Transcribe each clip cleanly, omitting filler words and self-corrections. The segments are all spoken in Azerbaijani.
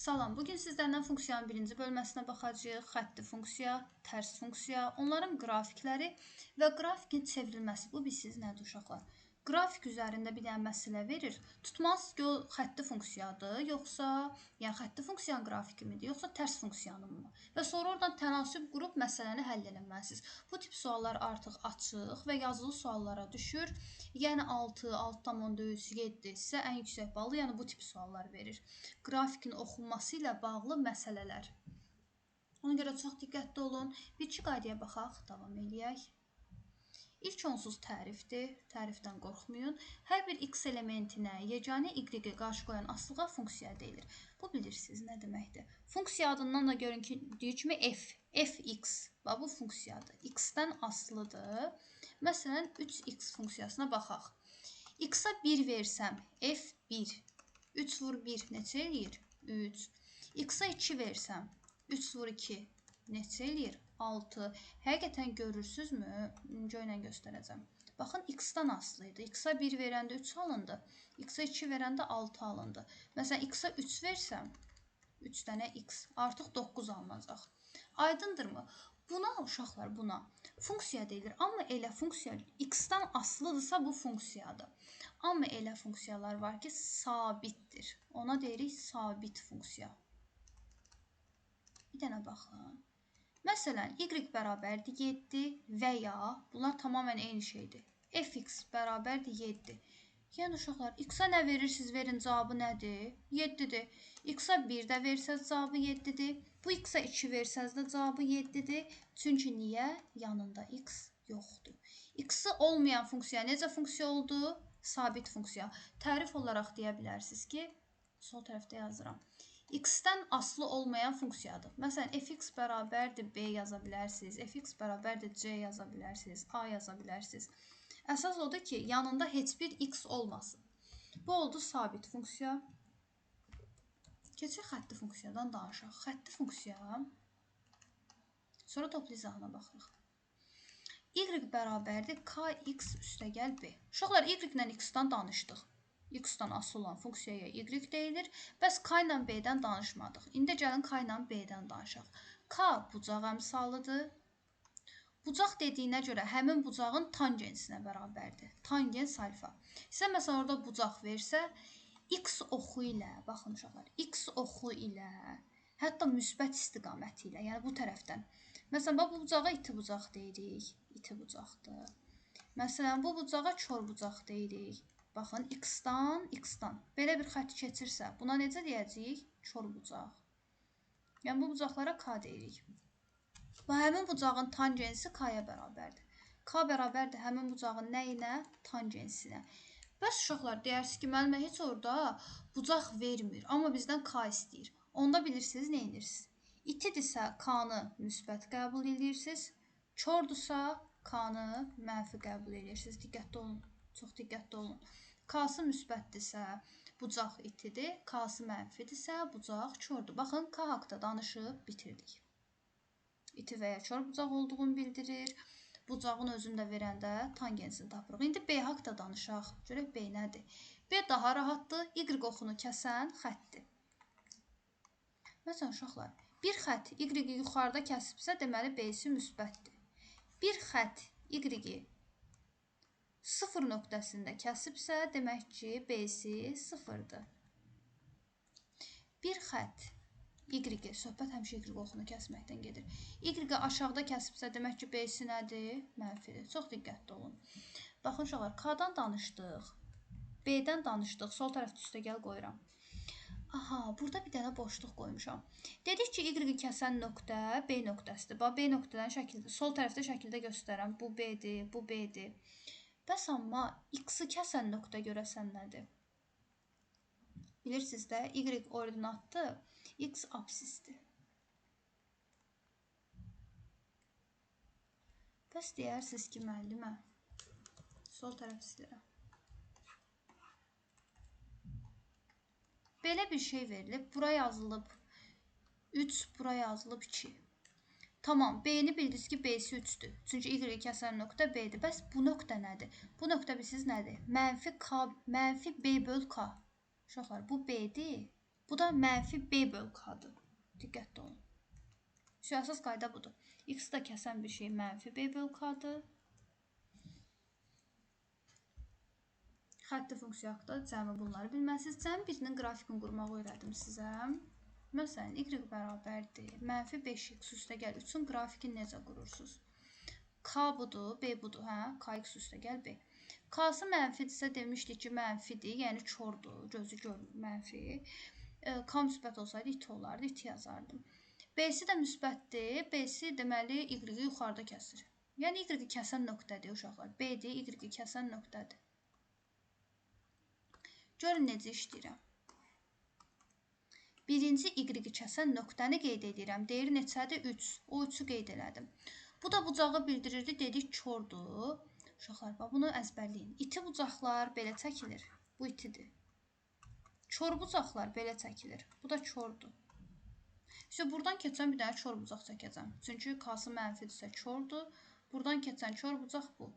Salam, bugün sizlərlə funksiyanın birinci bölməsinə baxacağıq. Xətti funksiya, tərs funksiya, onların qrafikləri və qrafikin çevrilməsi. Bu bilsiz nədir uşaqlar? Qrafik üzərində bir dənə məsələ verir. Tutmaz ki, o xətti funksiyadır, yoxsa, yəni xətti funksiyanın qrafiki midir, yoxsa tərs funksiyanın mı? Və sonra oradan tənasüb qurub məsələni həll eləməlisiniz. Bu tip suallar artıq açıq və yazılı suallara düşür. Yəni 6, 6,3, 7 sizə ən yüksək balı, yəni bu tip suallar verir. Qrafikin oxunması ilə bağlı məsələlər. Ona görə çox diqqətli olun. Bir-iki qaydaya baxaq, davam eləyək. İlk onsuz tərifdir. Tərifdən qorxmayın. Hər bir x elementinə yeganə y-ə qarşı qoyan asılığa funksiya deyilir. Bu bilirsiniz nə deməkdir? Funksiya adından da görün ki, deyir kimi f, fx. Bax, bu funksiyadır. X-dən asılıdır. Məsələn, 3x funksiyasına baxaq. X-a 1 versəm, f1. 3 vur 1 neçə eləyir? 3. X-a 2 versəm, 3 vur 2 neçə eləyir? 6. Həqiqətən görürsünüzmü? Göylə göstərəcəm. Baxın, x-dan asılı idi. X-a 1 verəndə 3 alındı. X-a 2 verəndə 6 alındı. Məsələn, x-a 3 versəm, 3 dənə x, artıq 9 alınacaq. Aydındırmı? Buna, uşaqlar, buna funksiya deyilir. Amma elə funksiya x-dan asılıdırsa bu funksiyadır. Amma elə funksiyalar var ki, sabitdir. Ona deyirik sabit funksiya. Bir dənə baxın. Məsələn, y bərabərdir 7 və ya, bunlar tamamilə eyni şeydir, fx bərabərdir 7. Yəni, uşaqlar, x-a nə verirsiniz, verin, cavabı nədir? 7-dir. X-a 1 də versəz, cavabı 7-dir. Bu x-a 2 versəz də cavabı 7-dir. Çünki niyə? Yanında x yoxdur. X-i olmayan funksiya necə funksiya oldu? Sabit funksiya. Tərif olaraq deyə bilərsiniz ki, sol tərəfdə yazıram. X-dən asılı olmayan funksiyadır. Məsələn, fx bərabərdir b yaza bilərsiniz, fx bərabərdir c yaza bilərsiniz, a yaza bilərsiniz. Əsas odur ki, yanında heç bir x olmasın. Bu oldu sabit funksiya. Keçək xətti funksiyadan danışaq. Xətti funksiya, sonra toplu izahına baxırıq. Y bərabərdir kx üstəgəl b. Uşaqlar, y ilə x-dan danışdıq. X-dan asılı olan funksiyaya y deyilir. Bəs k ilə b-dən danışmadıq. İndi gəlin k ilə b-dən danışaq. K bucaq əmsalıdır. Bucaq dediyinə görə həmin bucağın tangensinə bərabərdir. Tangens alfa. Sizə məsələn orada bucaq versə, x oxu ilə, baxın uşaqlar, x oxu ilə, hətta müsbət istiqaməti ilə, yəni bu tərəfdən. Məsələn, bax, bu bucağa iti bucaq deyirik. İti bucaqdır. Məsələn, bu bucağa kor bucaq deyirik. Baxın, x-dan, x-dan. Belə bir xətt keçirsə, buna necə deyəcəyik? Kor bucaq. Yəni, bu bucaqlara k deyirik. Və həmin bucağın tangensi k-ya bərabərdir. K bərabərdir həmin bucağın nə ilə? Tangensinə. Bəs uşaqlar, deyərsiniz ki, müəllimə heç orada bucaq vermir, amma bizdən k istəyir. Onda bilirsiniz, nə edirsiniz? İtidirsə, k-nı müsbət qəbul edirsiniz. Kordursa, k-nı mənfi qəbul edirsiniz. Diqqətli olun. Çox diqqətli olun. K-sı müsbətdirsə, bucaq itidir. K-sı mənfidirsə, bucaq kordur. Baxın, K haqda danışıb bitirdik. İti və ya kor bucaq olduğunu bildirir. Bucağın özünü də verəndə tangensini tapırıq. İndi B haqda danışaq. Görək B nədir? B daha rahatdır. Y oxunu kəsən xəttdir. Məsələn, uşaqlar, bir xətt Y-i yuxarıda kəsibsə, deməli B-si müsbətdir. Bir xətt Y-i 0 nöqtəsində kəsibsə, demək ki, B-si 0-dır. Bir xətt Y-i, söhbət həmişə Y oxunu kəsməkdən gedir. Y-i aşağıda kəsibsə, demək ki, B-si nədir? Mənfidir. Çox diqqətli olun. Baxın, uşaqlar, K-dan danışdıq, B-dən danışdıq. Sol tərəfdə üstəgəl qoyuram. Aha, burada bir dənə boşluq qoymuşam. Dedik ki, Y-i kəsən nöqtə B nöqtəsidir. Bax, B nöqtədən şəkildə, sol tərəfdə şəkildə göstərəm. Bu B-dir, bu B-dir. Bəs amma x-i kəsən nöqtə görəsən nədir? Bilirsiniz də, y ordinatdır, x absisdir. Bəs deyərsiniz ki, müəllimə, sol tərəf silirəm. Belə bir şey verilib, bura yazılıb 3, bura yazılıb 2. Tamam, B-ni bildiniz ki, B-si 3-dür. Çünki Y-i kəsən nöqtə B-dir. Bəs bu nöqtə nədir? Bu nöqtə bilirsiniz nədir? Mənfi K, mənfi B böl K. Uşaqlar, bu B-dir. Bu da mənfi B böl K-dır. Diqqətli olun. Əsas qayda budur. X-i də kəsən bir şey mənfi B böl K-dır. Xətti funksiya haqqında cəmi bunları bilməlisiniz. Cəmi birinin qrafikini qurmağı öyrədim sizə. Məsələn, Y bərabərdir. Mənfi 5x üstə gəl 3-ün qrafikini necə qurursunuz? K budur, B budur, hə? Kx üstə gəl B. K-sı mənfidirsə demişdik ki, mənfidir, yəni kordur, gözü görmür, mənfi. K müsbət olsaydı iti olardı, iti yazardım. B-si də müsbətdir, B-si deməli Y-i yuxarıda kəsir. Yəni Y-i kəsən nöqtədir uşaqlar. B-dir, Y-i kəsən nöqtədir. Görün necə işləyirəm. Birinci Y-i kəsən nöqtəni qeyd edirəm. Deyir neçədir? 3. O 3-ü qeyd elədim. Bu da bucağı bildirirdi, dedik kordur. Uşaqlar, bax, bunu əzbərləyin. İti bucaqlar belə çəkilir. Bu itidir. Kor bucaqlar belə çəkilir. Bu da kordur. İşte buradan keçən bir dənə kor bucaq çəkəcəm. Çünki K-sı mənfidirsə kordur. Buradan keçən kor bucaq bu.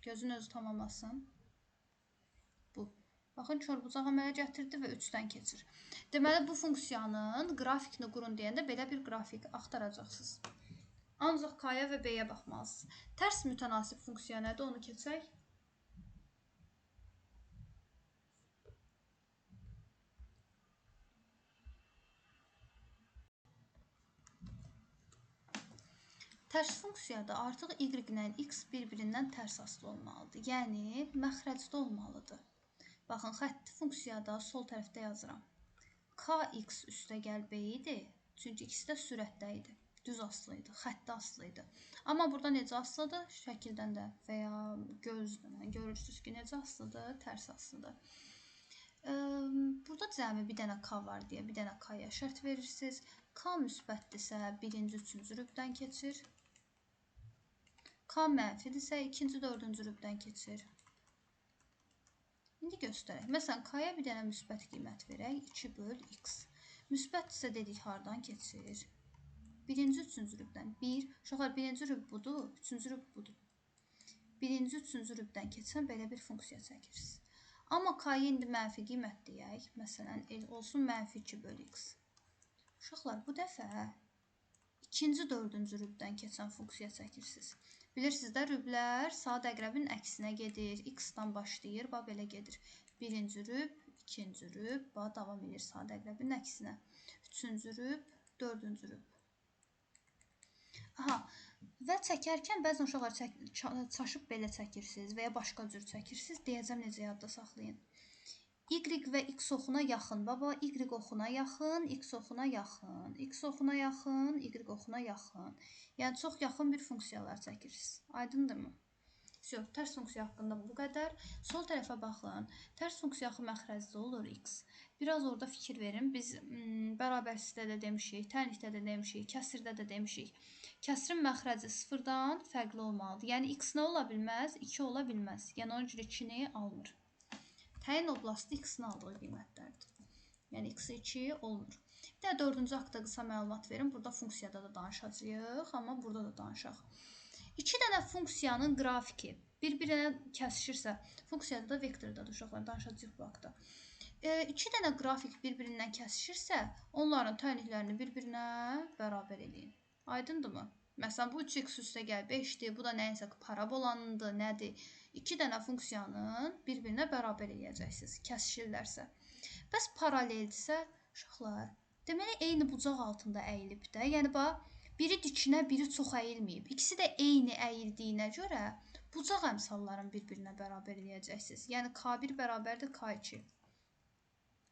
Gözün özü tamamlasın. Bu. Baxın, kor bucaq əmələ gətirdi və 3-dən keçir. Deməli, bu funksiyanın qrafikini qurun deyəndə belə bir qrafik axtaracaqsınız. Ancaq K-ya və B-yə baxmalısınız. Tərs mütənasib funksiya nədir? Onu keçək. Tərs funksiyada artıq Y ilə X bir-birindən tərs asılı olmalıdır. Yəni, məxrəcdə olmalıdır. Baxın, xətti funksiyada sol tərəfdə yazıram. Kx üstə gəl B idi. Çünki ikisi də sürətdə idi. Düz asılı idi, xətti asılı idi. Amma burada necə asılıdır? Şəkildən də və ya gözdən görürsünüz ki, necə asılıdır? Tərs asılıdır. Burada cəmi bir dənə K var deyə bir dənə K-ya şərt verirsiniz. K müsbətdirsə birinci, üçüncü rübdən keçir. K mənfidirsə ikinci, dördüncü rübdən keçir. İndi göstərək. Məsələn, K-ya bir dənə müsbət qiymət verək. 2 böl x. Müsbətdirsə dedik hardan keçir? Birinci, üçüncü rübdən. 1. Uşaqlar, birinci rüb budur, üçüncü rüb budur. Birinci, üçüncü rübdən keçən belə bir funksiya çəkirsiniz. Amma K-ya indi mənfi qiymət deyək. Məsələn, olsun mənfi 2 böl x. Uşaqlar, bu dəfə ikinci, dördüncü rübdən keçən funksiya çəkirsiniz. Bilirsiniz də, rüblər saat əqrəbin əksinə gedir. X-dan başlayır, bax belə gedir. Birinci rüb, ikinci rüb, bax davam edir saat əqrəbin əksinə. Üçüncü rüb, dördüncü rüb. Aha, və çəkərkən bəzən uşaqlar çaşıb belə çəkirsiniz və ya başqa cür çəkirsiniz. Deyəcəm necə yadda saxlayın. Y və X oxuna yaxın. Baba, Y oxuna yaxın, X oxuna yaxın, X oxuna yaxın, Y oxuna yaxın. Yəni, çox yaxın bir funksiyalar çəkirsiniz. Aydındırmı? Yox, tərs funksiya haqqında bu qədər. Sol tərəfə baxın. Tərs funksiya axı məxrəcdə olur X. Biraz orada fikir verin. Biz bərabərsizdə də demişik, tənlikdə də demişik, kəsirdə də demişik. Kəsirin məxrəci sıfırdan fərqli olmalıdır. Yəni, X nə ola bilməz? 2 ola bilməz. Yəni, ona görə 2-ni almır. Təyin oblastı X-in aldığı qiymətlərdir. Yəni, X-i 2 olmur. Bir də dördüncü haqda qısa məlumat verim. Burada funksiyada da danışacağıq, amma burada da danışaq. İki dənə funksiyanın qrafiki bir-birinə kəsişirsə, funksiyada da vektorda da uşaqlar danışacağıq bu haqda. İki dənə qrafik bir-birindən kəsişirsə, onların tənliklərini bir-birinə bərabər eləyin. Aydındırmı? Məsələn, bu 3x üstə gəl 5-dir, bu da nəyinsə parabolanındır, nədir? İki dənə funksiyanın bir-birinə bərabər eləyəcəksiniz, kəsişirlərsə. Bəs paraleldirsə, uşaqlar, deməli, eyni bucaq altında əyilib də. Yəni, bax, biri dikinə, biri çox əyilməyib. İkisi də eyni əyildiyinə görə bucaq əmsalların bir-birinə bərabər eləyəcəksiniz. Yəni, K1 bərabərdir K2.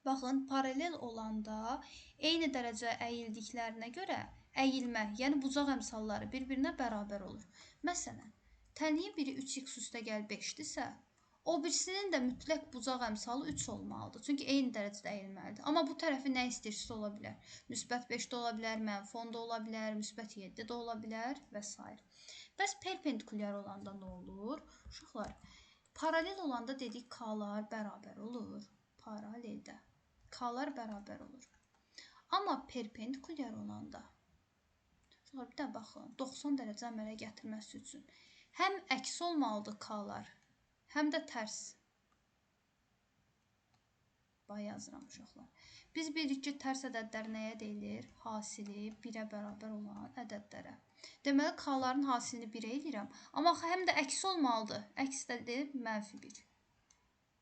Baxın, paralel olanda eyni dərəcə əyildiklərinə görə əyilmə, yəni bucaq əmsalları bir-birinə bərabər olur. Məsələn, tənliyin biri 3x üstə gəl 5-dirsə, o birisinin də mütləq bucaq əmsalı 3 olmalıdır. Çünki eyni dərəcədə əyilməlidir. Amma bu tərəfi nə istəyirsə ola bilər. Müsbət 5 də ola bilər, mənfi 10 da ola bilər, müsbət 7 də ola bilər və s. Bəs perpendikulyar olanda nə olur? Uşaqlar, paralel olanda dedik K-lar bərabər olur. Paraleldə K-lar bərabər olur. Amma perpendikulyar olanda, uşaqlar, bir də baxın, 90 dərəcə əmələ gətirməsi üçün həm əks olmalıdır K-lar, həm də tərs. Bax, yazıram uşaqlar. Biz bilirik ki, tərs ədədlər nəyə deyilir? Hasili 1-ə bərabər olan ədədlərə. Deməli, K-ların hasilini 1-ə eləyirəm. Amma axı həm də əksi olmalıdır. Əksi də deyil, mənfi 1.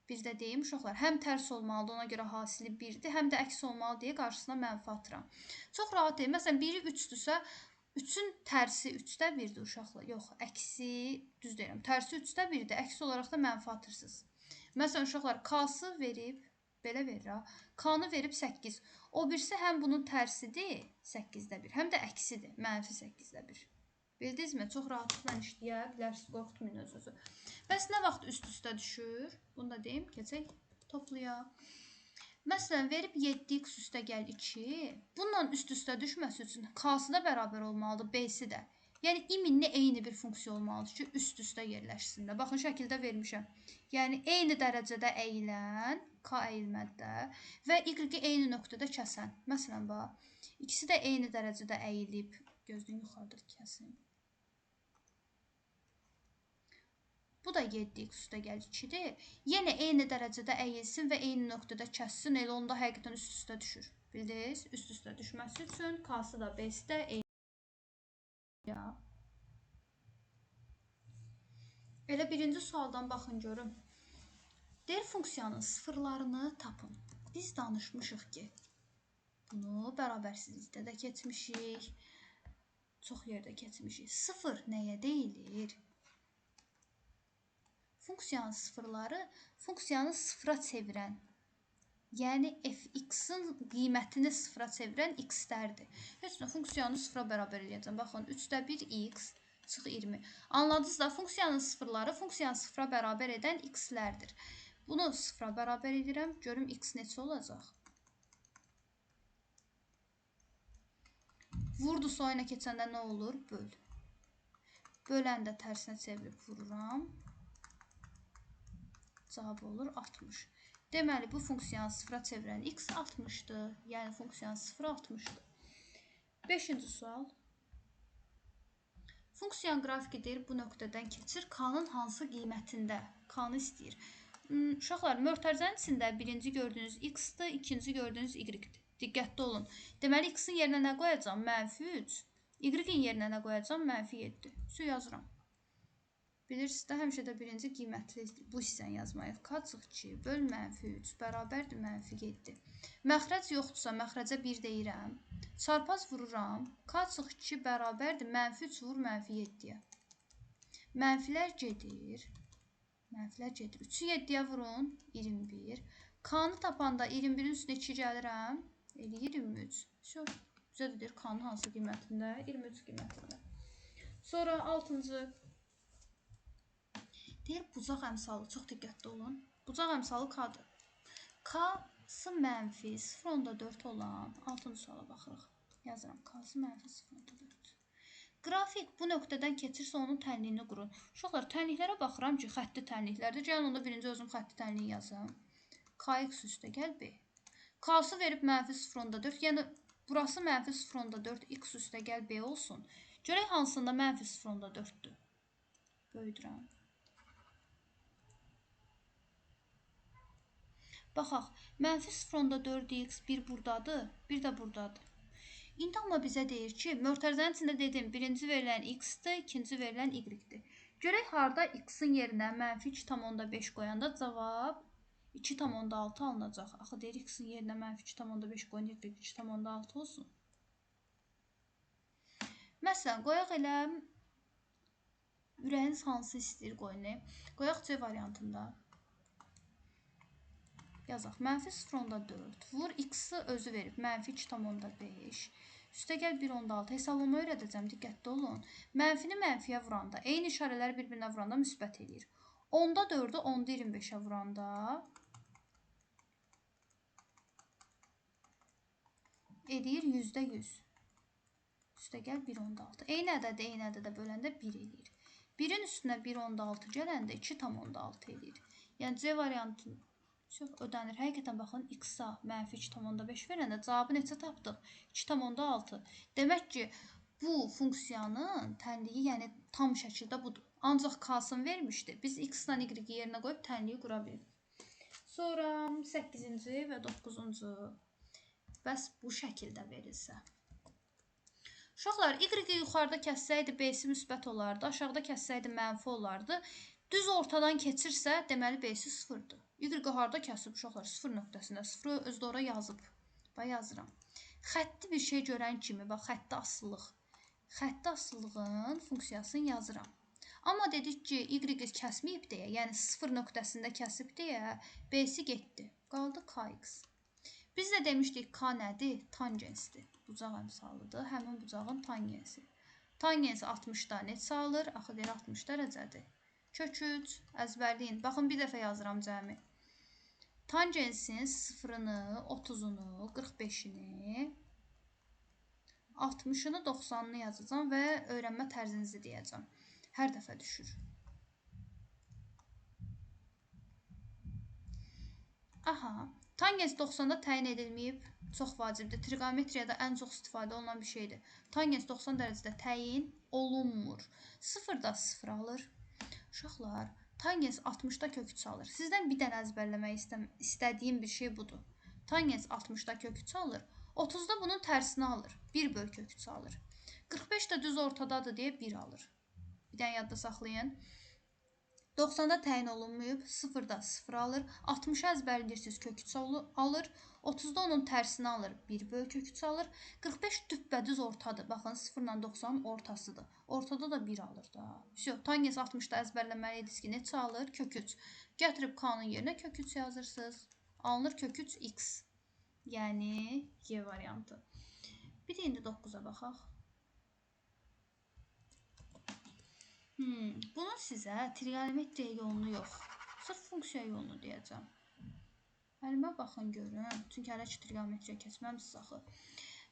Bir də deyim uşaqlar, həm tərs olmalıdır, ona görə hasili 1-dir, həm də əks olmalı deyə qarşısına mənfi atıram. Çox rahat deyil. Məsələn, biri 3-dürsə, 3-ün tərsi 3-də 1-dir uşaqlar. Yox, əksi, düz deyirəm, tərsi 3-də 1-dir, əksi olaraq da mənfi atırsınız. Məsələn, uşaqlar, K-sı verib, belə verir ha, K-nı verib 8. O birisi həm bunun tərsidir, 8-də 1, həm də əksidir, mənfi 8-də 1. Bildinizmi? Çox rahatlıqla işləyə bilərsiniz, qorxutmayın özünüzü. Bəs nə vaxt üst-üstə düşür? Bunu da deyim, keçək topluya. Məsələn, verib 7x üstə gəl 2. Bununla üst-üstə düşməsi üçün K-sı da bərabər olmalıdır, B-si də. Yəni, iminli eyni bir funksiya olmalıdır ki, üst-üstə yerləşsin də. Baxın, şəkildə vermişəm. Yəni, eyni dərəcədə əyilən, K əyilmədə və Y-i eyni nöqtədə kəsən. Məsələn, bax, ikisi də eyni dərəcədə əyilib. Gözlüyün yuxarıda kəsin. Bu da 7x üstə gəl 2-dir. Yenə eyni dərəcədə əyilsin və eyni nöqtədə kəssin. Elə onda həqiqətən üst-üstə düşür. Bildiniz? Üst-üstə düşməsi üçün K-sı da B-si də eyni. Ya. Elə birinci sualdan baxın görüm. Deyir funksiyanın sıfırlarını tapın. Biz danışmışıq ki, bunu bərabərsizlikdə də keçmişik. Çox yerdə keçmişik. Sıfır nəyə deyilir? Funksiyanın sıfırları funksiyanı sıfıra çevirən, yəni fx-in qiymətini sıfıra çevirən x-lərdir. Heç nə, funksiyanı sıfıra bərabər eləyəcəm. Baxın, 3-də 1 x çıx 20. Anladınız da, funksiyanın sıfırları funksiyanı sıfıra bərabər edən x-lərdir. Bunu sıfıra bərabər edirəm. Görüm x neçə olacaq? Vurdusa oyuna keçəndə nə olur? Böl. Bölən də tərsinə çevirib vururam. Cavab olur 60. Deməli, bu funksiyanı sıfıra çevirən x 60-dır. Yəni, funksiyanı sıfıra 60-dır. Beşinci sual. Funksiyanın qrafiki deyir, bu nöqtədən keçir. K-nın hansı qiymətində? K-nı istəyir. Uşaqlar, mötərizənin içində birinci gördüyünüz x-dir, ikinci gördüyünüz y-dir. Diqqətli olun. Deməli, x-in yerinə nə qoyacam? Mənfi 3. Y-in yerinə nə qoyacam? Mənfi 7. Su yazıram. Bilirsiniz də, həmişə də birinci qiymətli bu hissəni yazmayıq. K çıx 2 böl mənfi 3 bərabərdir mənfi 7. Məxrəc yoxdursa, məxrəcə 1 deyirəm. Çarpaz vururam. K çıx 2 bərabərdir mənfi 3 vur mənfi 7-yə. Mənfilər gedir. Mənfilər gedir. 3-ü 7-yə vurun. 21. K-nı tapanda 21-in üstünə 2 gəlirəm. Eləyir 23. Şö, bizə də deyir K-nın hansı qiymətində? 23 qiymətində. Sonra 6-cı. Deyir, bucaq əmsalı, çox diqqətli olun. Bucaq əmsalı K-dır. K-sı mənfi 0,4 olan 6-cı suala baxırıq. Yazıram, K-sı mənfi 0,4. Qrafik bu nöqtədən keçirsə onun tənliyini qurun. Uşaqlar, tənliklərə baxıram ki, xətti tənliklərdir. Gəlin onda birinci özüm xətti tənliyi yazım. Kx üstə gəl B. K-sı verib mənfi 0,4. Yəni, burası mənfi 0,4, x üstə gəl B olsun. Görək hansında mənfi 0,4-dür. Böyüdürəm. Baxaq, mənfi 0,4x bir buradadır, bir də buradadır. İndi amma bizə deyir ki, mötərizənin içində dedim, birinci verilən x-dir, ikinci verilən y-dir. Görək harda x-in yerinə mənfi 2,5 qoyanda cavab 2,6 alınacaq. Axı deyir, x-in yerinə mənfi 2,5 qoyun, y 2,6 olsun. Məsələn, qoyaq elə ürəyiniz hansı istəyir qoyun. Qoyaq C variantında. Yazaq, mənfi 0,4 vur, x-i özü verib, mənfi 2,5, üstə gəl 1,6, hesablama öyrədəcəm, diqqətli olun. Mənfini mənfiyə vuranda, eyni işarələri bir-birinə vuranda müsbət eləyir. 10-da 4-ü 10-da 25-ə vuranda eləyir %100. Üstə gəl 1,6. Eyni ədədi eyni ədədə böləndə 1 eləyir. 1-in üstünə 1,6 gələndə 2,6 eləyir. Yəni C variantı çox ödənir. Həqiqətən baxın, x-a mənfi 2,5 verəndə cavabı neçə tapdıq? 2,6. Demək ki, bu funksiyanın tənliyi, yəni tam şəkildə budur. Ancaq K-sını vermişdi. Biz x-la y-i yerinə qoyub tənliyi qura bildik. Sonra 8-ci və 9-cu. Bəs bu şəkildə verilsə. Uşaqlar, Y-i yuxarıda kəssəydi B-si müsbət olardı, aşağıda kəssəydi mənfi olardı. Düz ortadan keçirsə, deməli B-si 0-dır. Y harda kəsib uşaqlar? 0 nöqtəsində. 0-ı özü də ora yazıb. Bax, yazıram. Xətti bir şey görən kimi, bax, xətti asılılıq. Xətti asılılığın funksiyasını yazıram. Amma dedik ki, Y kəsməyib deyə, yəni 0 nöqtəsində kəsib deyə B-si getdi. Qaldı KX. Biz də demişdik K nədir? Tangensdir. Bucaq əmsalıdır. Həmin bucağın tangensi. Tangensi 60-da neçə alır? Axı deyir 60 dərəcədir. Kök 3, əzbərləyin. Baxın, bir dəfə yazıram cəmi. Tangensin 0-ını, 30-unu, 45-ini, 60-ını, 90-ını yazacağam və öyrənmə tərzinizi deyəcəm. Hər dəfə düşür. Aha, tangens 90-da təyin edilməyib, çox vacibdir. Trigonometriyada ən çox istifadə olunan bir şeydir. Tangens 90 dərəcədə təyin olunmur. 0-da 0 alır. Uşaqlar, tangens 60-da kök 3 alır. Sizdən bir dənə əzbərləmək istədiyim bir şey budur. Tangens 60-da kök 3 alır. 30-da bunun tərsini alır. 1 böl kök 3 alır. 45 də düz ortadadır deyə 1 alır. Bir dənə yadda saxlayın. 90-da təyin olunmayıb, 0-da 0 alır, 60-ı əzbərləyirsiniz, kök 3 alır, 30-da onun tərsini alır, 1 böl kök 3 alır, 45 düppədüz ortadır, baxın 0 ilə 90-ın ortasıdır, ortada da 1 alır da. Vəsiyo, tangens 60-da əzbərləməliydiniz ki, neçə alır? Kök 3. Gətirib K-nın yerinə kök 3 yazırsınız, alınır kök 3 x, yəni Y variantı. Bir də indi 9-a baxaq. Bunu sizə trigonometriya yolunu yox, sırf funksiya yolunu deyəcəm. Əlimə baxın görün, çünki hələ ki trigonometriya keçməmişsiniz axı.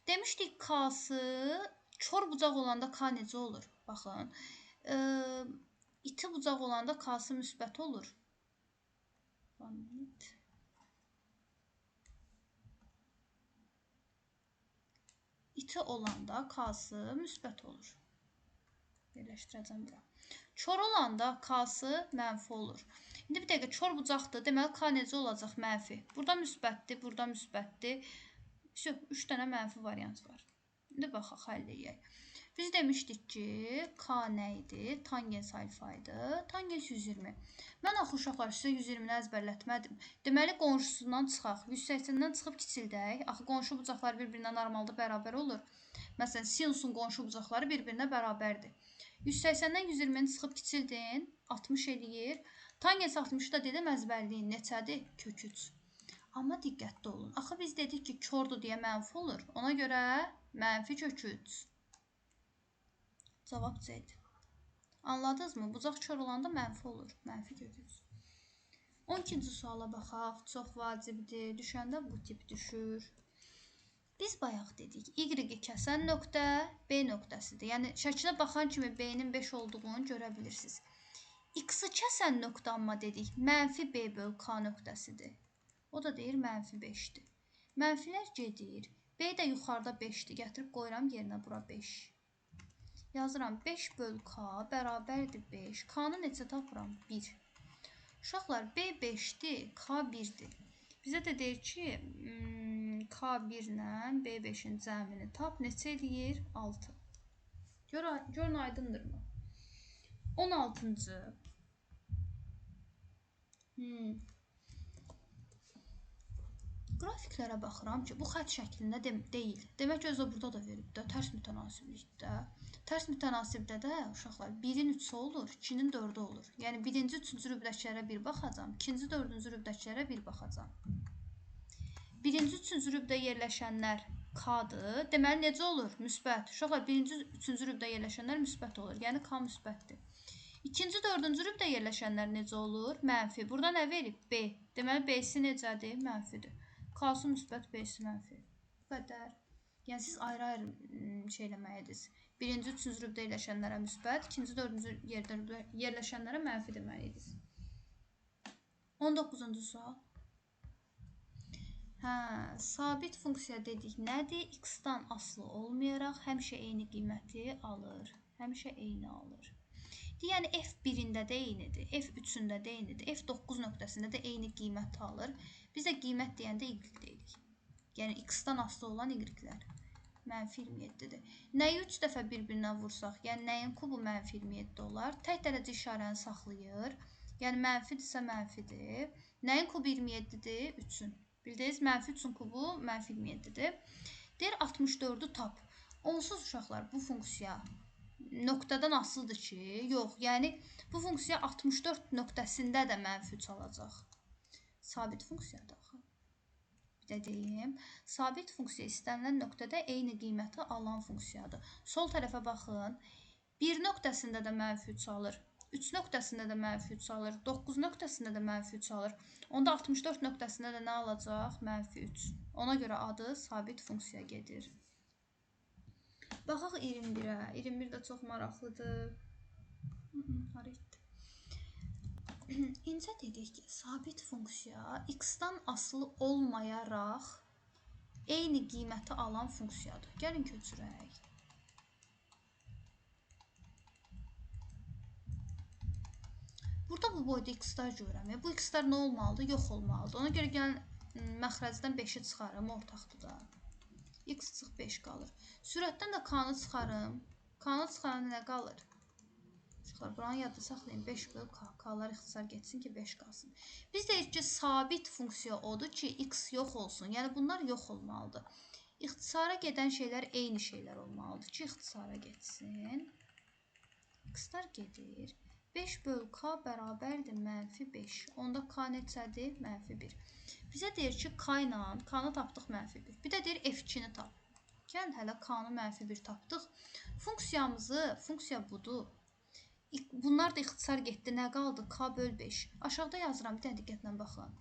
Demişdik K-sı kor bucaq olanda K necə olur? Baxın, iti bucaq olanda K-sı müsbət olur. İti olanda K-sı müsbət olur. Yerləşdirəcəm bura. Kor olanda K-sı mənfi olur. İndi bir dəqiqə kor bucaqdır. Deməli K necə olacaq? Mənfi. Burada müsbətdir, burada müsbətdir. 3 dənə mənfi variant var. İndi baxaq, həll eləyək. Biz demişdik ki, K nə idi? Tangens alfa idi. Tangens 120. Mən axı uşaqlar sizə 120-ni əzbərlətmədim. Deməli qonşusundan çıxaq. 180-dən çıxıb kiçildək. Axı qonşu bucaqlar bir-birinə normalda bərabər olur. Məsələn, sinusun qonşu bucaqları bir-birinə bərabərdir. 180-dən 120-ni çıxıb kiçildin, 60 eləyir. Tangens 60-ı da dedim, əzbərləyin. Neçədir? Kök 3. Amma diqqətli olun. Axı biz dedik ki, kordur deyə mənfi olur. Ona görə mənfi kök 3. Cavab C-dir. Anladınız mı? Bucaq kor olanda mənfi olur. Mənfi kök 3. 12-ci suala baxaq. Çox vacibdir. Düşəndə bu tip düşür. Biz bayaq dedik, Y-i kəsən nöqtə B nöqtəsidir. Yəni, şəkilə baxan kimi B-nin 5 olduğunu görə bilirsiniz. X-i kəsən nöqtə amma dedik, mənfi B böl K nöqtəsidir. O da deyir, mənfi 5-dir. Mənfilər gedir. B də yuxarıda 5-dir. Gətirib qoyuram yerinə bura 5. Yazıram, 5 böl K bərabərdir 5. K-nı neçə tapıram? 1. Uşaqlar, B 5-dir, K 1-dir. Bizə də deyir ki, K1 ilə B5-in cəmini tap. Neçə eləyir? 6. Görün, aydındırmı? 16-cı. Qrafiklərə baxıram ki, bu xətt şəklində deyil. Demək ki, özü burada da verib də, tərs mütənasiblikdə. Tərs mütənasibdə də uşaqlar 1-in 3-ü olur, 2-nin 4-ü olur. Yəni, 1-ci, 3-cü rübdəkilərə 1 baxacam, 2-ci, 4-cü rübdəkilərə 1 baxacam. 1-ci, 3-cü rübdə yerləşənlər K-dır. Deməli, necə olur? Müsbət. Uşaqlar, 1-ci, 3-cü rübdə yerləşənlər müsbət olur. Yəni, K müsbətdir. 2-ci, 4-cü rübdə yerləşənlər necə olur? Mənfi. Burada nə verib? B. Deməli, B-si necədir? Mənfidir. K-sı müsbət, B-si mənfi. Bu qədər. Yəni, siz ayrı-ayrı şey eləməliydiniz. 1-ci, 3-cü rübdə yerləşənlərə müsbət, 2-ci, 4-cü yerdə yerləşənlərə mənfi deməliydiniz. 19-cu sual. Hə, sabit funksiya dedik. Nədir? X-dan asılı olmayaraq həmişə eyni qiyməti alır. Həmişə eyni alır. Yəni F1-ində də eynidir, F3-ündə də eynidir, F9 nöqtəsində də eyni qiymət alır. Biz də qiymət deyəndə Y deyirik. Yəni X-dan asılı olan Y-lər. Mənfi 27-dir. Nəyi 3 dəfə bir-birinə vursaq, yəni nəyin kubu mənfi 27 olar? Tək dərəcə işarəni saxlayır. Yəni mənfidirsə mənfidir. Nəyin kubu 27-dir? 3-ün. Bildiniz, mənfi 3-ün kubu mənfi 27-dir. Deyir 64-ü tap. Onsuz uşaqlar bu funksiya nöqtədən asılıdır ki, yox. Yəni bu funksiya 64 nöqtəsində də mənfi 3 alacaq. Sabit funksiyadır axı. Bir də deyim, sabit funksiya istənilən nöqtədə eyni qiyməti alan funksiyadır. Sol tərəfə baxın. 1 nöqtəsində də mənfi 3 alır. 3 nöqtəsində də mənfi 3 alır. 9 nöqtəsində də mənfi 3 alır. Onda 64 nöqtəsində də nə alacaq? Mənfi 3. Ona görə adı sabit funksiya gedir. Baxaq 21-ə. 21 də çox maraqlıdır. Hara getdi? İncə dedik ki, sabit funksiya x-dan asılı olmayaraq eyni qiyməti alan funksiyadır. Gəlin köçürək. Burada bu boyda x-lar görürəm. Bu x-lar nə olmalıdır? Yox olmalıdır. Ona görə gəlin məxrəcdən 5-i çıxarım, ortaqdır da. X çıx 5 qalır. Sürətdən də k-nı çıxarım. K-nı çıxaranda nə qalır? Uşaqlar, buranı yadda saxlayın. 5 böl k. K-lar ixtisar getsin ki, 5 qalsın. Biz deyirik ki, sabit funksiya odur ki, x yox olsun. Yəni, bunlar yox olmalıdır. İxtisara gedən şeylər eyni şeylər olmalıdır ki, ixtisara getsin. X-lar gedir. 5 böl k bərabərdir mənfi 5. Onda k neçədir? Mənfi 1. Bizə deyir ki, k ilə k-nı tapdıq mənfi 1. Bir də deyir f2-ni tap. Gəlin hələ k-nı mənfi 1 tapdıq. Funksiyamızı, funksiya budur. Bunlar da ixtisar getdi. Nə qaldı? K böl 5. Aşağıda yazıram, bir dənə diqqətlə baxın.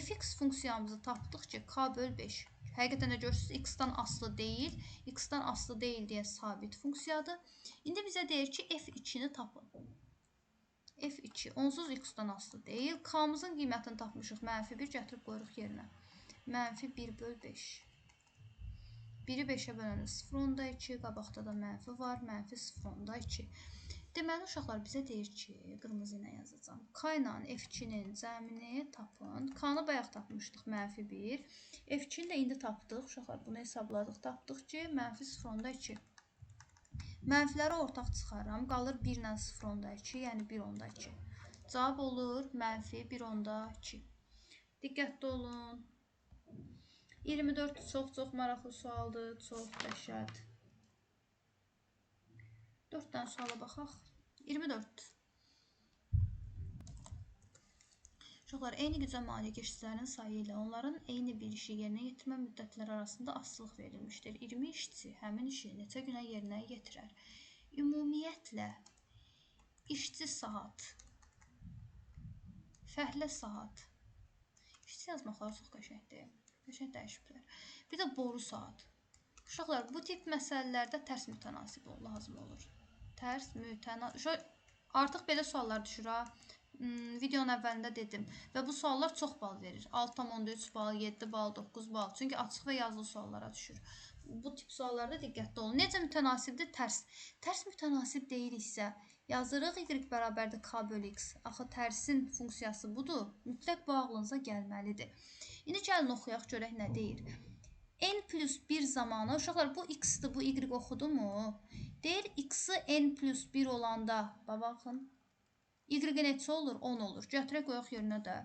Fx funksiyamızı tapdıq ki, k böl 5. Həqiqətən də görürsünüz, x-dan asılı deyil. X-dan asılı deyil deyə sabit funksiyadır. İndi bizə deyir ki, f2-ni tapın. F2 onsuz x-dan asılı deyil. K-mızın qiymətini tapmışıq. Mənfi 1 gətirib qoyuruq yerinə. Mənfi 1 böl 5. 1-i 5-ə böləndə 0,2. Qabaqda da mənfi var. Mənfi 0,2. Deməli, uşaqlar bizə deyir ki, qırmızı ilə yazacağam. K ilə F2-nin cəmini tapın. K-nı bayaq tapmışdıq, mənfi 1. F2-ni də indi tapdıq. Uşaqlar, bunu hesabladıq. Tapdıq ki, mənfi 0,2. Mənfiləri ortaq çıxarıram. Qalır 1 ilə 0,2, yəni 1,2. Cavab olur mənfi 1,2. Diqqətli olun. 24 çox-çox maraqlı sualdır. Çox dəhşət. 4 dənə suala baxaq. 24. Uşaqlar, eyni gücə malik işçilərin sayı ilə onların eyni bir işi yerinə yetirmə müddətləri arasında asılılıq verilmişdir. 20 işçi həmin işi neçə günə yerinə yetirər? Ümumiyyətlə, işçi saat, fəhlə saat. İşçi yazmaqları çox qəşəngdir. Qəşəng dəyişiblər. Bir də boru saat. Uşaqlar, bu tip məsələlərdə tərs mütənasib lazım olur. Tərs mütənasib. Artıq belə suallar düşür ha. Videonun əvvəlində dedim. Və bu suallar çox bal verir. 6,3 bal, 7 bal, 9 bal. Çünki açıq və yazılı suallara düşür. Bu tip suallarda diqqətli olun. Necə mütənasibdir? Tərs. Tərs mütənasib deyiriksə, yazırıq y bərabərdir k bölü x. Axı tərsin funksiyası budur. Mütləq bu ağlınıza gəlməlidir. İndi gəlin oxuyaq, görək nə deyir. N plus 1 zamanı, uşaqlar bu x-dir, bu y oxudu mu? Deyir x-i n plus 1 olanda, baxın, y neçə olur? 10 olur. Gətirək qoyaq yerinə də.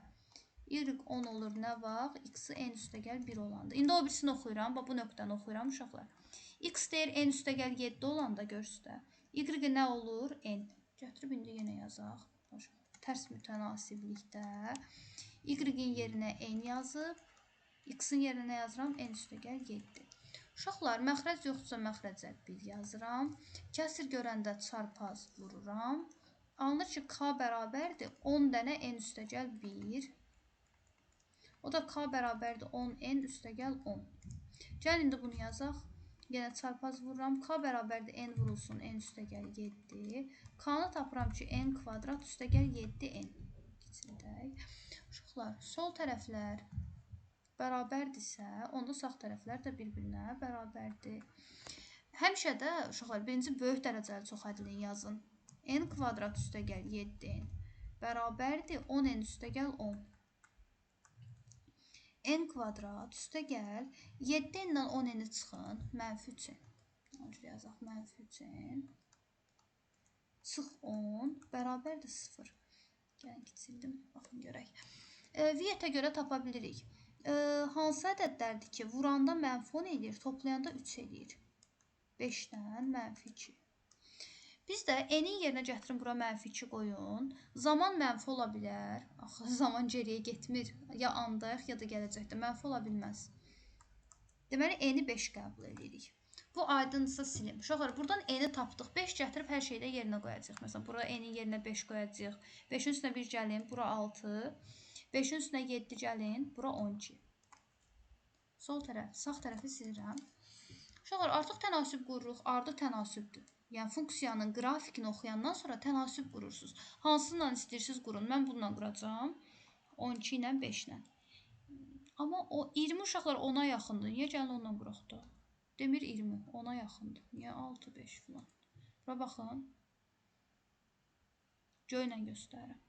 Y 10 olur nə vaxt? X-i n üstəgəl 1 olanda. İndi o birisini oxuyuram, bax bu nöqtəni oxuyuram uşaqlar. X deyir n üstəgəl 7 olanda görürsünüz. Y nə olur? N. Gətirib indi yenə yazaq. Tərs mütənasiblikdə y-in yerinə n yazıb, x-in yerinə nə yazıram? N üstəgəl 7. Uşaqlar, məxrəc yoxdursa məxrəcə 1 yazıram. Kəsir görəndə çarpaz vururam. Alınır ki, k bərabərdir 10 dənə n üstəgəl 1. O da k bərabərdir 10n üstəgəl 10. Gəlin indi bunu yazaq. Yenə çarpaz vururam. K bərabərdir n vurulsun n üstəgəl 7. K-nı tapıram ki, n kvadrat üstəgəl 7n. Kiçildək. Uşaqlar, sol tərəflər bərabərdirsə, onda sağ tərəflər də bir-birinə bərabərdir. Həmişə də uşaqlar, birinci böyük dərəcəli çox ədlini yazın. N kvadrat üstə gəl 7n bərabərdir 10n üstə gəl 10. N kvadrat üstə gəl 7n-lə 10n-i çıxın, mənfi 3n. O cür yazaq, mənfi 3n çıx 10 bərabərdir 0. Gəlin kiçildim, baxın görək. Vietə görə tapa bilirik. Hansı ədədlərdir ki, vuranda mənfi 10 eləyir, toplayanda 3 eləyir? 5-dən mənfi 2. Biz də n-in yerinə gətirin, bura mənfi 2 qoyun. Zaman mənfi ola bilər. Axı, zaman geriyə getmir. Ya andayıq, ya da gələcəkdə. Mənfi ola bilməz. Deməli, n-i 5 qəbul edirik. Bu aydındırsa silim. Uşaqlar, buradan n-i tapdıq. 5 gətirib hər şeydə yerinə qoyacaq. Məsələn, bura n-in yerinə 5 qoyacaq. 5-in üstünə 1 gəlin, bura 6. 5-in üstünə 7 gəlin, bura 12. Sol tərəf, sağ tərəfi silirəm. Uşaqlar, artıq tənasüb qururuq. Ardı tənasübdür. Yəni, funksiyanın qrafikini oxuyandan sonra tənasüb qurursunuz. Hansından istəyirsiniz qurun. Mən bununla quracağam. 12 ilə 5 ilə. Amma o 20 uşaqlar 10-a yaxındır. Niyə gəlin onunla quraq da? Demir 20, 10-a yaxındır. Niyə 6, 5 filan? Bura baxın. Göylə göstərirəm.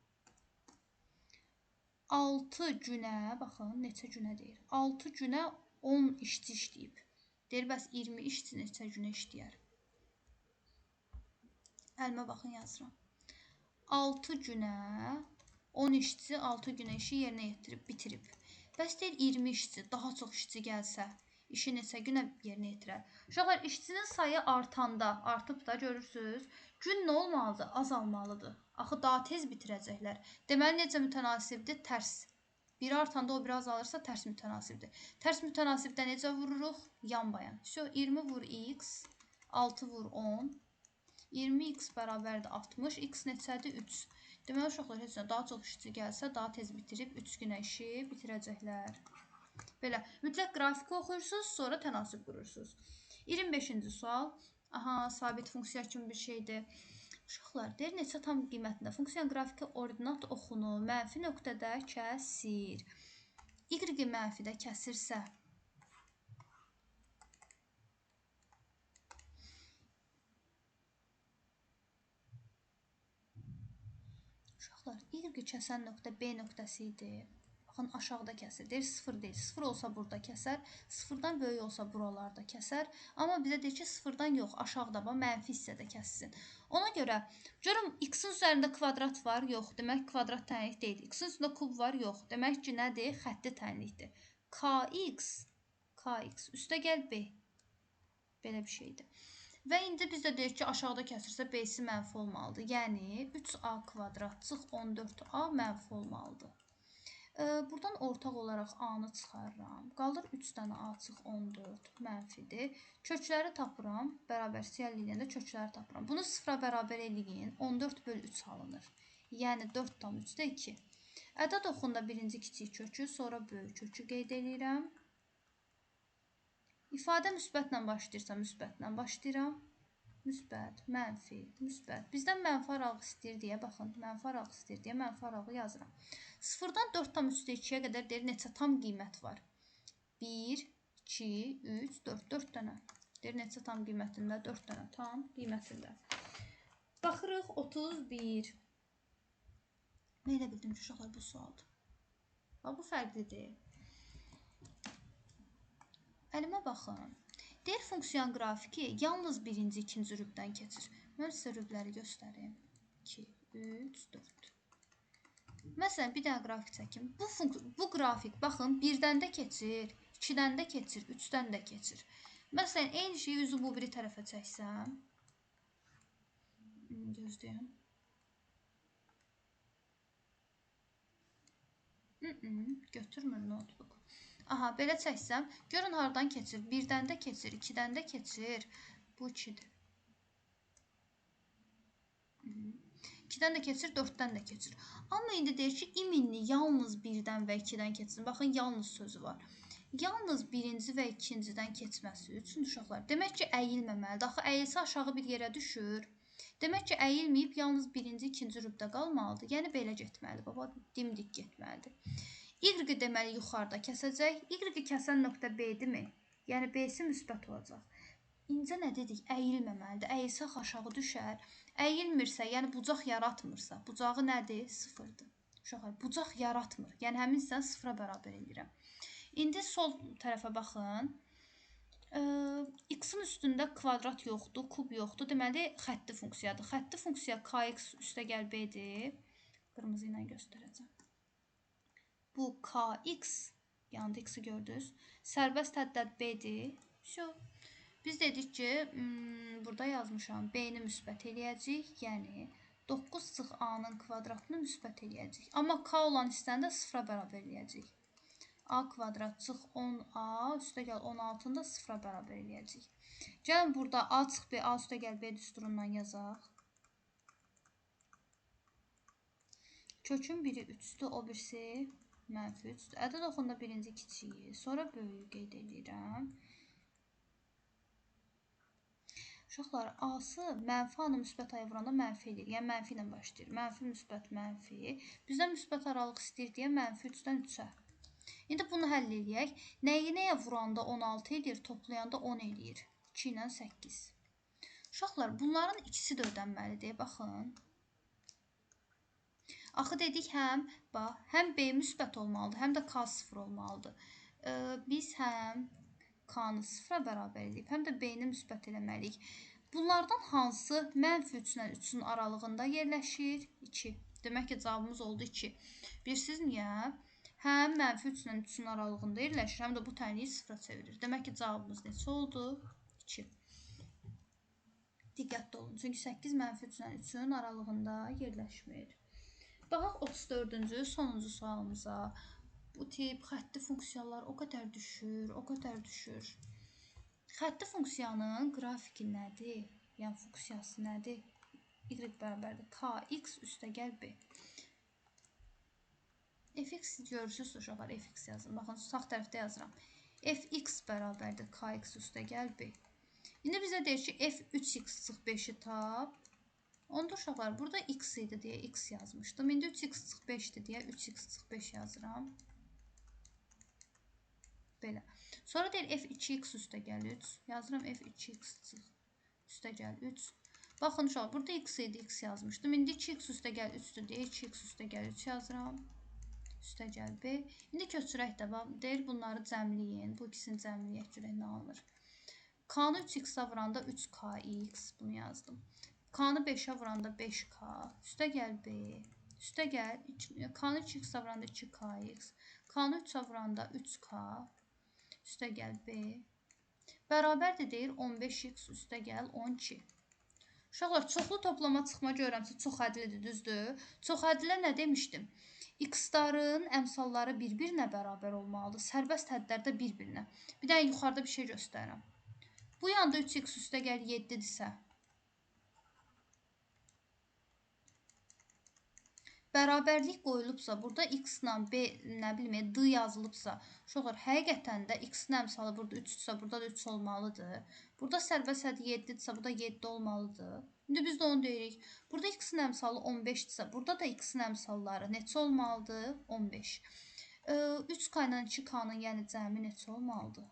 6 günə, baxın, neçə günə deyir. 6 günə 10 işçi işləyib. Deyir, bəs 20 işçi neçə günə işləyər? Əlimə baxın, yazıram. 6 günə 10 işçi 6 günə işi yerinə yetirib, bitirib. Bəs deyir, 20 işçi, daha çox işçi gəlsə, işi neçə günə yerinə yetirər? Uşaqlar, işçinin sayı artanda, artıb da görürsünüz, gün nə olmalıdır? Azalmalıdır. Axı, daha tez bitirəcəklər. Deməli, necə mütənasibdir? Tərs. Biri artanda o biri azalırsa, tərs mütənasibdir. Tərs mütənasibdə necə vururuq? Yan bayan. 20 vur x, 6 vur 10. 20x bərabərdir 60. X neçədir? 3. Deməli, uşaqlar, heç nə, daha çox işçi gəlsə, daha tez bitirib 3 günə işi bitirəcəklər. Belə, mütləq qrafiki oxuyursunuz, sonra tənasüb qurursunuz. 25-ci sual. Aha, sabit funksiya kimi bir şeydir. Uşaqlar, deyir, neçə tam qiymətində funksiyanın qrafiki ordinat oxunu mənfi nöqtədə kəsir. Y mənfidə kəsirsə, uşaqlar, Y kəsən nöqtə B nöqtəsi idi. Baxın, aşağıda kəsir. Deyir, 0 deyil. 0 olsa burada kəsər. 0-dan böyük olsa buralarda kəsər. Amma bizə deyir ki, 0-dan yox, aşağıda, bax, mənfi hissədə kəssin. Ona görə, görüm, x-in üzərində kvadrat var? Yox. Demək, kvadrat tənlik deyil. X-in üstündə kub var? Yox. Demək ki, nədir? Xətti tənlikdir. KX, KX, üstə gəl B. Belə bir şeydir. Və indi biz də deyik ki, aşağıda kəsirsə B-si mənfi olmalıdır. Yəni, 3A kvadrat çıx 14A mənfi olmalıdır. Buradan ortaq olaraq A-nı çıxarıram. Qalır 3 dənə A çıx 14 mənfidir. Kökləri tapıram. Bərabər siyal eləyəndə kökləri tapıram. Bunu 0-a bərabər eləyin. 14 böl 3 alınır. Yəni 4,3-də 2. Ədəd oxunda birinci kiçik kökü, sonra böyük kökü qeyd eləyirəm. İfadə müsbətlə başlayırsa, müsbətlə başlayıram. Müsbət, mənfi, müsbət. Bizdən mənfi aralıq istəyir deyə, baxın, mənfi aralıq istəyir deyə mənfi aralığı yazıram. 0-dan 4,3-də 2-yə qədər deyir, neçə tam qiymət var? 1, 2, 3, 4, 4 dənə. Deyir, neçə tam qiymətində? 4 dənə tam qiymətində. Baxırıq, 31. Mən elə bildim ki, uşaqlar, bu sualdır. Bax, bu fərqlidir. Əlimə baxın. Deyir, funksiyanın qrafiki yalnız birinci, ikinci rübdən keçir. Mən sizə rübləri göstərim. 2, 3, 4. Məsələn, bir dənə qrafik çəkim. Bu qrafik, baxın, 1-dən də keçir, 2-dən də keçir, 3-dən də keçir. Məsələn, eyni şeyi üzü bu biri tərəfə çəksəm. Gözləyəm. Götürmür notebook. Aha, belə çəksəm, görün hardan keçir. 1-dən də keçir, 2-dən də keçir. Bu 2-dir. 2-dən də keçir, 4-dən də keçir. Amma indi deyir ki, iminli yalnız 1-dən və 2-dən keçsin. Baxın, yalnız sözü var. Yalnız birinci və ikincidən keçməsi üçün uşaqlar. Demək ki, əyilməməlidir. Axı, əyilsə aşağı bir yerə düşür. Demək ki, əyilməyib yalnız birinci, ikinci rübdə qalmalıdır. Yəni, belə getməlidir. Baba, dimdik getməlidir. Y deməli, yuxarıda kəsəcək. Y kəsən nöqtə B-dirmi? Yəni, B-si müsbət olacaq. İncə nə dedik? Əyilməməlidir. Əyilsə aşağı düşər. Əyilmirsə, yəni bucaq yaratmırsa, bucağı nədir? 0-dır. Uşaqlar, bucaq yaratmır. Yəni həmin hissəni 0-a bərabər eləyirəm. İndi sol tərəfə baxın. X-in üstündə kvadrat yoxdur, kub yoxdur. Deməli, xətti funksiyadır. Xətti funksiya kx üstəgəl b-dir. Qırmızı ilə göstərəcəm. Bu kx, yanında x-i gördünüz. Sərbəst həddə b-dir. Vəsə. Biz dedik ki, burada yazmışam, b-ni müsbət eləyəcəyik. Yəni, 9 çıx a-nın kvadratını müsbət eləyəcəyik. Amma k olan hissəni də 0-a bərabər eləyəcəyik. A kvadrat çıx 10a, üstəgəl 16-nı da 0-a bərabər eləyəcəyik. Gəlin burada a çıx b, a üstəgəl b düsturundan yazaq. Kökün biri 3-dür, o birisi mənfi 3-dür. Ədəd oxunda birinci kiçiyi, sonra böyüyü qeyd edirəm. Uşaqlar, A-sı mənfi A-nı müsbət A-ya vuranda mənfi edir. Yəni, mənfi ilə başlayır. Mənfi, müsbət, mənfi. Bizdən müsbət aralıq istəyir deyə mənfi 3-dən 3-ə. İndi bunu həll eləyək. Nəyi nəyə vuranda 16 edir, toplayanda 10 eləyir. 2 ilə 8. Uşaqlar, bunların ikisi də ödənməlidir. Baxın. Axı dedik, həm, bax, həm B müsbət olmalıdır, həm də K 0 olmalıdır. Biz həm K-nı 0-a bərabər edib, həm də B-ni müsbət eləməliyik. Bunlardan hansı mənfi 3 ilə 3-ün aralığında yerləşir? 2. Demək ki, cavabımız oldu 2. Bilirsiniz niyə? Həm mənfi 3 ilə 3-ün aralığında yerləşir, həm də bu tənliyi 0-a çevirir. Demək ki, cavabımız neçə oldu? 2. Diqqətli olun. Çünki 8 mənfi 3 ilə 3-ün aralığında yerləşmir. Baxaq 34-cü, sonuncu sualımıza. Bu tip xətti funksiyalar o qədər düşür, o qədər düşür. Xətti funksiyanın qrafiki nədir? Yəni funksiyası nədir? Y bərabərdir kx üstəgəl b. Fx görürsünüz uşaqlar, fx yazın. Baxın, sağ tərəfdə yazıram. Fx bərabərdir kx üstəgəl b. İndi bizə deyir ki, f3x çıx 5-i tap. Onda uşaqlar, burada x idi deyə x yazmışdım. İndi 3x çıx 5-dir deyə 3x çıx 5 yazıram. Belə. Sonra deyir f2x üstəgəl 3. Yazıram f2x çıx üstəgəl 3. Baxın uşaqlar, burada x idi, x yazmışdım. İndi 2x üstəgəl 3-dür deyə 2x üstəgəl 3 yazıram. Üstəgəl b. İndi köçürək də. Deyir bunları cəmləyin. Bu ikisini cəmləyək görək nə alınır. K-nı 3x-a vuranda 3kx. Bunu yazdım. K-nı 5-ə vuranda 5k. Üstəgəl b. Üstəgəl K-nı 2x-a vuranda 2kx. K-nı 3-ə vuranda 3k. Üstəgəl b. Bərabərdir deyir 15x üstəgəl 12. Uşaqlar, çoxlu toplama çıxma görürəmsə çox hədlidir, düzdür? Çox hədlilə nə demişdim? X-ların əmsalları bir-birinə bərabər olmalıdır. Sərbəst hədlərdə bir-birinə. Bir dənə yuxarıda bir şey göstərirəm. Bu yanda 3x üstəgəl 7-dirsə, bərabərlik qoyulubsa, burada x ilə b, nə bilim, d yazılıbsa, uşaqlar, həqiqətən də x-in əmsalı burada 3-dürsə, burada da 3 olmalıdır. Burada sərbəst hədd 7-dirsə, burada 7 olmalıdır. İndi biz də onu deyirik. Burada x-in əmsalı 15-dirsə, burada da x-in əmsalları neçə olmalıdır? 15. 3k ilə 2k-nın, yəni cəmi neçə olmalıdır?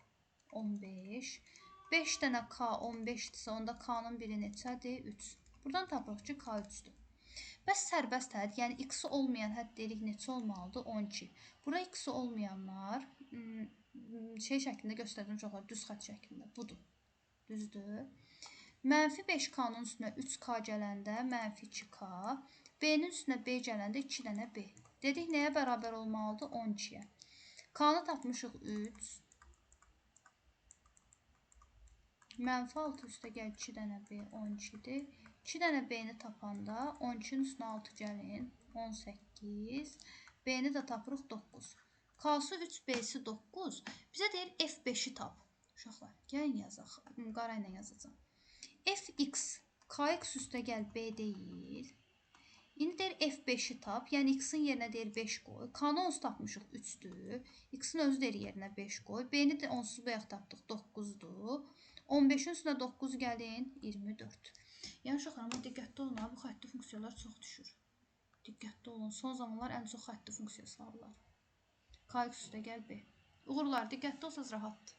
15. 5 dənə k 15-dirsə, onda k-nın biri neçədir? 3. Buradan tapırıq ki, k 3-dür. Bəs sərbəst hədd, yəni x-i olmayan hədd deyirik neçə olmalıdır? 12. Bura x-i olmayanlar şey şəklində göstərdim uşaqlar, düz xətt şəklində. Budur. Düzdür. Mənfi 5k-nın üstünə 3k gələndə mənfi 2k, b-nin üstünə b gələndə 2 dənə b. Dedik nəyə bərabər olmalıdır? 12-yə. K-nı tapmışıq 3. Mənfi 6 üstəgəl 2 dənə b 12-dir. 2 dənə b-ni tapanda 12-nin üstünə 6 gəlin, 18. B-ni də tapırıq 9. K-sı 3, B-si 9. Bizə deyir F5-i tap. Uşaqlar, gəlin yazaq. Qara ilə yazacağam. Fx, kx üstəgəl b deyil. İndi deyir F5-i tap. Yəni x-in yerinə deyir 5 qoy. K-nı onsuz tapmışıq 3-dür. X-in özü deyir yerinə 5 qoy. B-ni də onsuz bayaq tapdıq 9-dur. 15-in üstünə 9 gəlin, 24. Yəni uşaqlar, amma diqqətli olun, bu xətti funksiyalar çox düşür. Diqqətli olun, son zamanlar ən çox xətti funksiya salırlar. Kx üstəgəl b. Uğurlar, diqqətli olsanız rahatdır.